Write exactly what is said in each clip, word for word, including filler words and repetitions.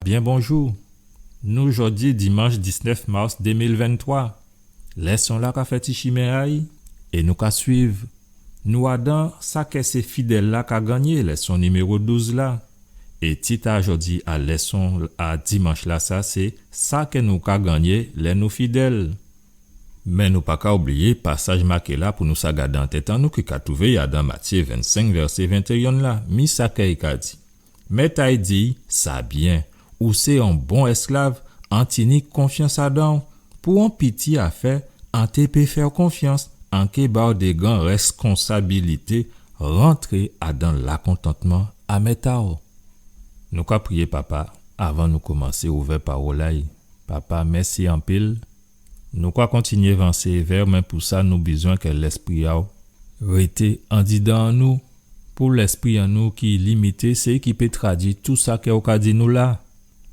Byen bonjou. Nou jòdi dimanch disnèf mas dé mil venntwa. Lèson-la ka fè ti chimen a'y é nou ka suiv. Nou adan sa kè sé fidèl-la ka gannyé, lèson niméwo douz la. É tit a jòdi a lèson a dimanch-lasa sé sa kè nou ka gannyé lè nou fidèl. Mé nou pa ka oubliyé pasaj maké la pou nou sa gadé an tèt an nou ki ka twouvé adan Matyé vennsenk vèsé ventéyen la. Mi sa kè i ka di. Mèt a'y di, sa byen, ou sé on bon èsklav, an tini konfyans adan'w. Pou on piti afè, an té pé fè'w konfyans, an ké ba'w dé gran rèskonsabilité, rantré adan lakontantman a mèt a'w. Nou ka priyé Papa avan nou koumansé ouvè pawòl a'y. Papa, mèsi anpil. Nou ka kontinyé vansé vè'w, mé pou sa nou bizwen kè Lèspri a'w rété andidan an nou. Pou lèspri an nou ki limité, sé ki pé tradui tou sa kè ou ka di nou la.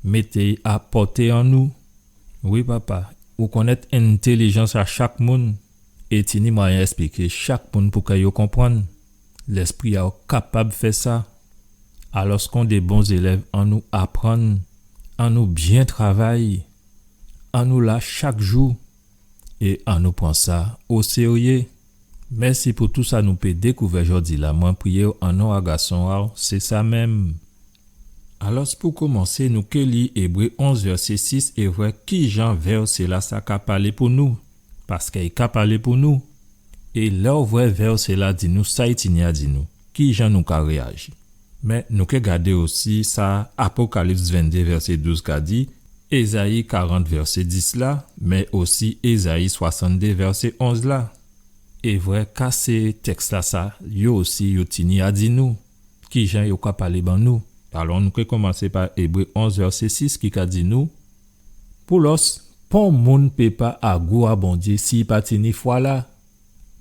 Mété'y a pòté an nou. Wi, Papa, ou konnèt entèlijans a chak moun é tini mwayen èspliké chak moun pou kè yo konprann. Lèspri a'w kapab fè sa. Alò, kon dé bon zélèv, annou aprann, annou byen travay, annou la chak jou é annou pran sa o sèryé. Mèsi pou tou sa nou pé dékouvè jòdi-la. Mwen priyé'w an non a Gason a'w, sé sa menm. Alò, pou koumansé, nou ké li Ébré onz, vèsé sis, é vwè kijan vèsé-lasa ka palé pou nou. Paskè i ka palé pou nou. É lè ou vwè vèsé-la di nou sa i tini a di nou, kijan nou ka réyaji? Mé nou ké gadé osi sa Apokalips venndé, vèsé douz ka di, Ézayi karant, vèsé dis la, mé osi Ézayi swasanndé, vèsé onz la. É vwè ka sé tèks-lasa, yo osi, yo tini a di nou. Kijan yo ka palé ban nou? Alò, nou ké koumansé pa Ébré onz, vèsé sis, ki ka di nou, Poulòs, pon moun pé pa a gou a Bondyé si i pa tini fwa-la.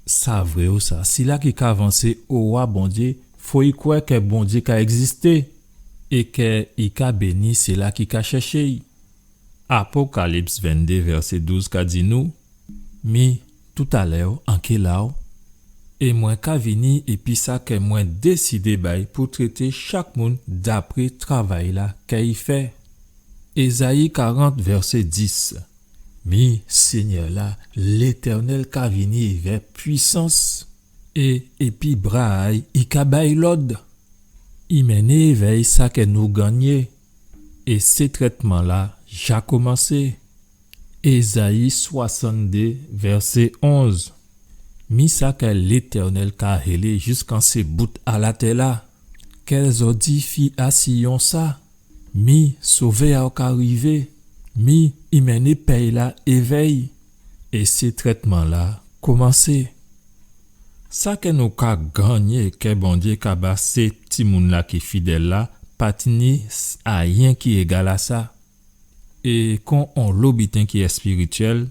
Sa vré wi sa, sila ki ka vansé owa Bondyé, fo i kwè kè Bondyé ka ègzisté, é kè i ka béni sila ki ka chèché'y. Apokalips venndé, vèsé douz ka di nou, Mi, toutalè, an ké la, é mwen ka vini épi sa kè mwen désidé bay pou trété chak moun dapré travay-la kè i fè. Ézayi karant, vèsé dis. Mi, Sényè-la, Létènèl ka vini évè pwisans, é épi bra a'y i ka bay lòd. I mennen évè'y sa kè nou gannyé, é sé trètman-la ja koumansé. Ézayi swasanndé, vèsé onz. Mi sa kè Létènèl ka hélé jiskan sé bout a latè-la. Kè zòt di fi a Siyon sa, Mi, Sovè a'w ka rivé. Mi, i mennen pè'y la évè'y. É sé trètman-la koumansé. Sa kè nou ka gannyé kè Bondyé ka ba sé timoun-la ki fidèl la, pa tini s-, ayen ki égal a sa. É kon onlo biten ki èspirityèl,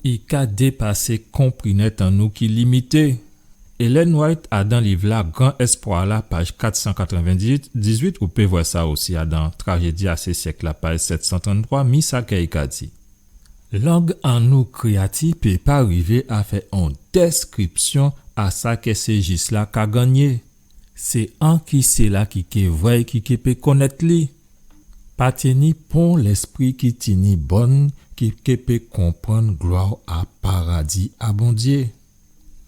i ka dépasé konprinèt an nou ki limité. Ellen White, adan liv-la Gran Èspwa-la, paj kat san katrèvendizuit, dizuit, ou pé vwè sa osi adan Trajédi a sé syèk-la, paj sèt san tranntwa, mi sa kè i ka di. Lang an nou kréyati pé pa rivé a fè on dèskripsyon a sa kè sé jis-la ka gannyé. Sé anki sila ki ké vwè é ki ké pé konnèt li. Pa tini pon lèspri ki tini bòn ki ké pé konprann glwa a paradi a Bondyé.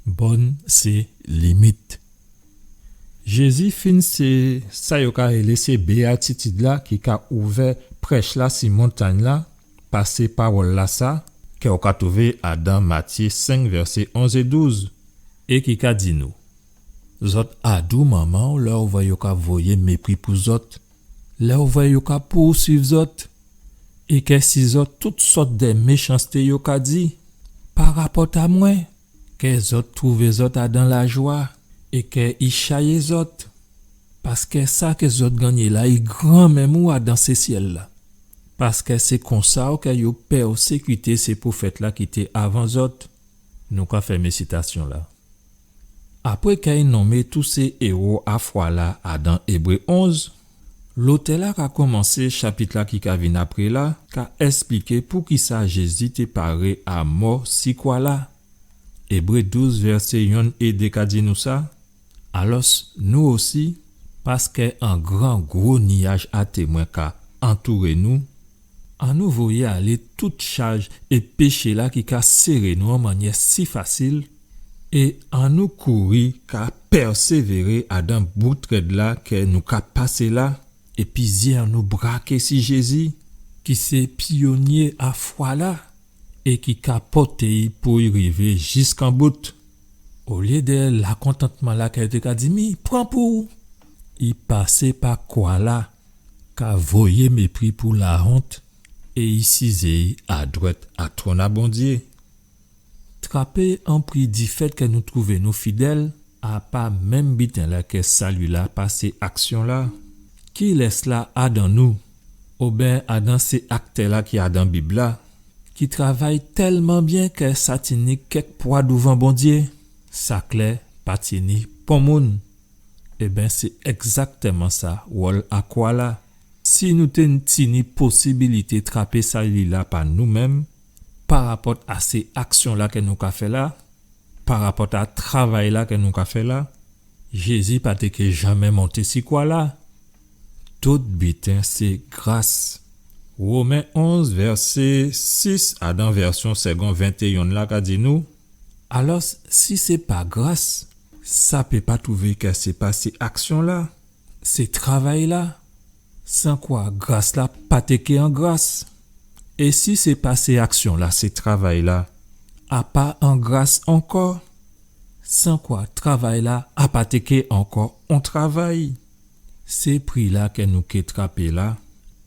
Bòn sé limit. Jézi fin sé sa yo ka rélé sé béyatitid-la ki ka ouvè prèch-la si montangn-la, pa sé pawòl-lasa, kè ou ka twouvé adan Matyé senk, vèsé onz é douz, é ki ka di nou, Zòt adou manman lè ou vwè yo ka voyé mépri pou zòt, lè ou vwè yo ka pousuiv zòt, é kè si zòt tout sòt dè méchansté yo ka di pa rapòt a mwen, kè zòt twouvé zòt adan lajwa, é kè i chayé zòt, paskè sa kè zòt gannyé la i gran menm ou adan sé syèl-la. Paskè sé konsa ou kè yo pèsékité sé pwofèt-la ki té avan zòt. Nou ka fèmé sitasyon-la. Apré kè i nonmé tout sé éwo a fwa-la adan Ébré onz, lotè-la ka koumansé chapit-la ki ka vin apré la, ka èspliké poukisa Jézi té paré a mò si kwa-la. Ébré douz, vèsé yonn é dé ka di nou sa, Alòs, nou osi, paskè on gran gwo niyaj a témwen ka antouré nou, annou voyé alé tout chaj é péché-la ki ka séré nou an mannyè si fasil, é annou kouri ka pèsévéré adan bout rèd-la kè nou ka pasé la, épi zyé an nou braké si Jézi, ki sé pyonyé a fwa-la, é ki ka pòté'y pou'y rivé jiskan bout. Olyé dè lakontantman-la kè i té ka di, mi pran pou'w, i pasé pa kwa-la, ka voyé mépri pou lawont, é i sizé'y adwèt a twòn a Bondyé. Trapé on pri difèt kè nou twouvé nou fidèl, a pa menm biten-la kè sali-la pa sé aksyon-la. Kilès-la adan nou, oben adan sé aktè-la ki adan Bib-la, ki travay tèlman byen kè sa tini kèk pwa douvan Bondyé, sa klè pa tini pon moun. Ében, sé ègzaktèman sa, wòl a kwa-la. Si nou té tini posibilité trapé sali-la pa nou menm, parapòt a sé aksyon-la kè nou ka fè la, parapòt a travay-la kè nou ka fè la, Jézi pa té ké janmè monté si kwa-la. Tout biten sé gras. Women onz, vèsé sis, adan vèsyon Segond ventéyonn la, ka di nou, alò, si sé pa gras, sa pé pa twouvé kè sé pa sé aksyon-la, sé travay-la. San kwa gras-la pa té ké an gras. É si sé pa sé aksyon-la, sé travay-la, a pa an gras ankò. San kwa travay-la a pa té ké ankò on travay. Sé pri-la kè nou ké trapé la,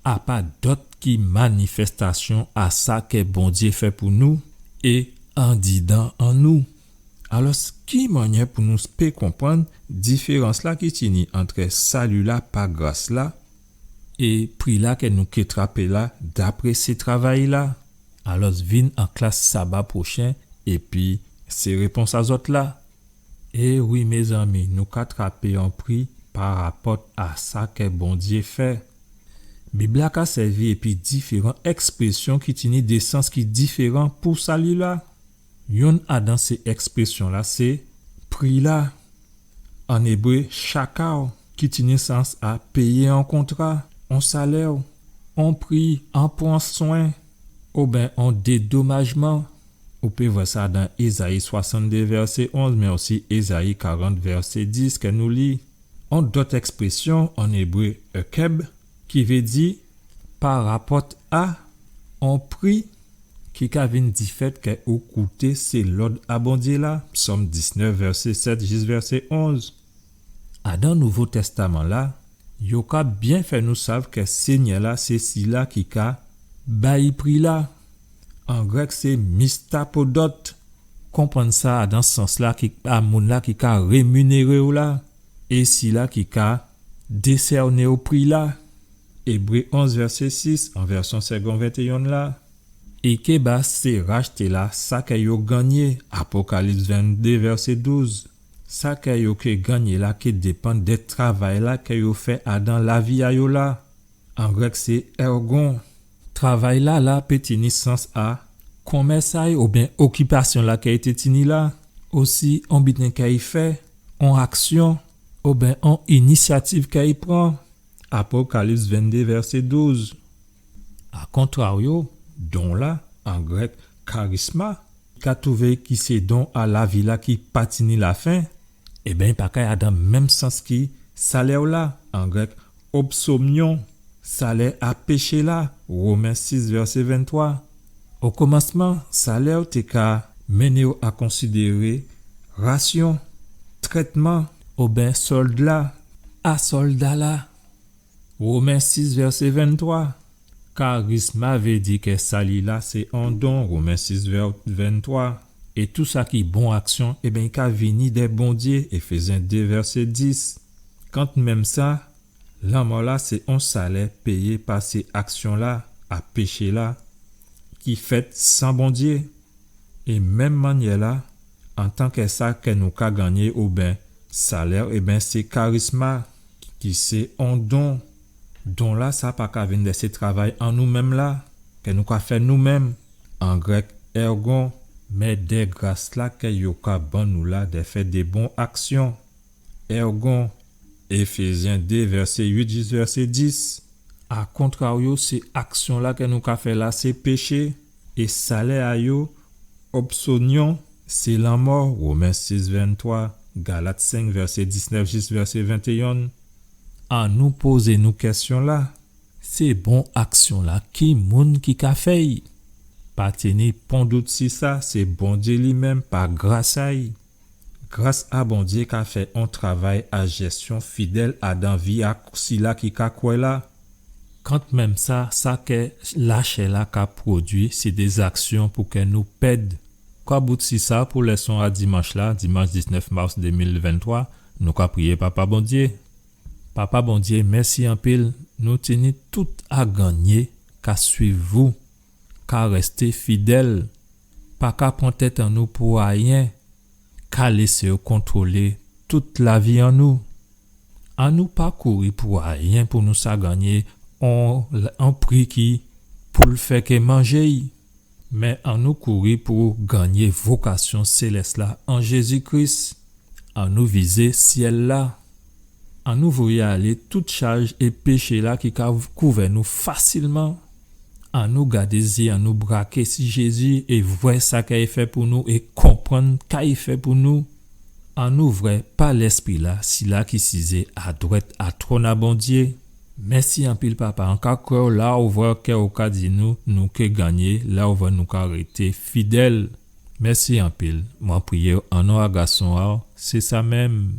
a pa dòt ki manifèstasyon a sa kè Bondyé fè pou nou é andidan an nou. Alò, ki mannyè pou nou pé konprann diférans-la ki tini antrè sali-la pa gras-la é pri-la kè nou ké trapé la dapré sé travay-la? Alò, vin an klas saba pwochen épi sé répons a zòt la. É wi, mézanmi, nou ka trapé on pri parapòt a sa kè Bondyé fè. Bib-la ka sèvi épi diféran èksprésyon ki tini dé sans ki diféran pou sali-la. Yonn adan sé èksprésyon-la sé pri-la, an ébré, shakar, ki tini sans a péyé on kontra, on salè, on pri, on pran swen, oben on dédomajman. Ou pé vwè sa dan Ézayi swasanndé vèsé onz, mé osi Ézayi karant vèsé dis kè nou li. On dòt èksprésyon an ébré, ekeb, ki vé di parapòt a, on pri ki ka vin difèt kè ou kouté sé lòd a Bondyé la, Sòm diznèf, vèsé sèt jis vèsé onz. Adan Nouvo Tèstaman-la, yo ka byen fè nou sav kè Sényè-la sé sila ki ka bay pri-la. An grèk, sé mistapodòt. Konprann sa adan sans-la ki, a moun-la ki ka réminéré'w la, é sila ki ka désèné'w pri-la. Ébré onz, vèsé sis, an vèsyon Segond ventéyonn la. É ké ba sé rachté-la sa kè yo gannyé, Apokalips venndé, vèsé douz. Sa kè yo ké gannyé la ké dépann dè travay-la kè yo fè adan lavi a yo la. An grèk, sé ergon. Travay-la la pé tini sans a konmès a'y oben okipasyon-la kè i té tini la, osi on biten kè i fè, on aksyon, oben on inisyativ kè i pran. Apokalips venndé, vèsé douz. A kontraryo, don-la, an grèk, karisma, ka twouvé ki sé don a lavi-la ki pa tini lafen, ében, i pa kay adan menm sans ki salè-la, an grèk, opsomyon, salè a péché-la, Women sis, vèsé venntwa. O komansman, salè té ka menné'w a konsidéré rasyon, trètman, oben sòld-la, a sòlda-la. Women sis, vèsé venntwa. Karisma vé di kè sali-la sé on don, Women sis, vè-, venntwa. É tou sa ki bon aksyon, ében, i ka vini dè Bondyé, Éfézyen dé, vèsé dis. Kantmenm sa, lanmò-la sé on salè péyé pa sé aksyon-la, a péché-la, ki fèt san Bondyé. É menm mannyè-la, antan kè sa kè nou ka gannyé oben salè, ében, sé karisma, ki sé on don. Don-la, sa pa ka vin dè sé travay an nou menm la, kè nou ka fè nou menm, an grèk, ergon, mé dè gras-la kè yo ka ban nou la dè fè dé bon aksyon. Ergon, Éfézyen dé, vèsé uit jis vèsé dis. A kontraryo, sé aksyon-la kè nou ka fè la, sé péché, é salè a yo, obsonyon, sé lanmò, Women sis venntwa, Galat senk, vèsé diznèf jis vèsé ventéyen. Annou pozé nou kèsyon-la. Sé bon aksyon-la, ki moun ki ka fè'y? Pa tini pon dout si sa, sé Bondyé li menm, pa gras a'y. Gras a Bondyé ka fè on travay a jèsyon fidèl adan vi a sila ki ka kwè la. Kantmenm sa, sa kè lachè-la ka pwodui, sé dé zaksyon pou kè nou pèd. Ka bout si sa pou lèson a dimanch-la, dimanch diznèf mas dé mil venntwa, nou ka priyé Papa Bondyé. Papa Bondyé, mèsi anpil, nou tini tout a gannyé ka suiv vou, ka rèsté fidèl, pa ka pran tèt an nou pou ayen, ka lésé'w kontwolé tout lavi an nou. Annou pa kouri pou ayen pou nou sa gannyé on, on pri ki pou l fè kè manjé'y. Mé annou kouri pou gannyé vokasyon sélès la an Jézi Kris. Annou vizé syèl la. Annou voyé alé tout chaj é péché la ki ka kouvè nou fasilman. Annou gadé zyé an nou braké si Jézi é vwè sa kay fè pou nou é konprann kay fè pou nou. Annou vwè pa Lèspri la, sila ki sizé adwèt a twòn a Bondyé. Mèsi anpil, Papa. An ka kwè'w la ou vwè kè ou ka di nou, nou ké gannyé, la ou vwè nou ka rété fidèl. Mèsi anpil. Mwen priyé'w an non a Gason a'w, sé sa menm.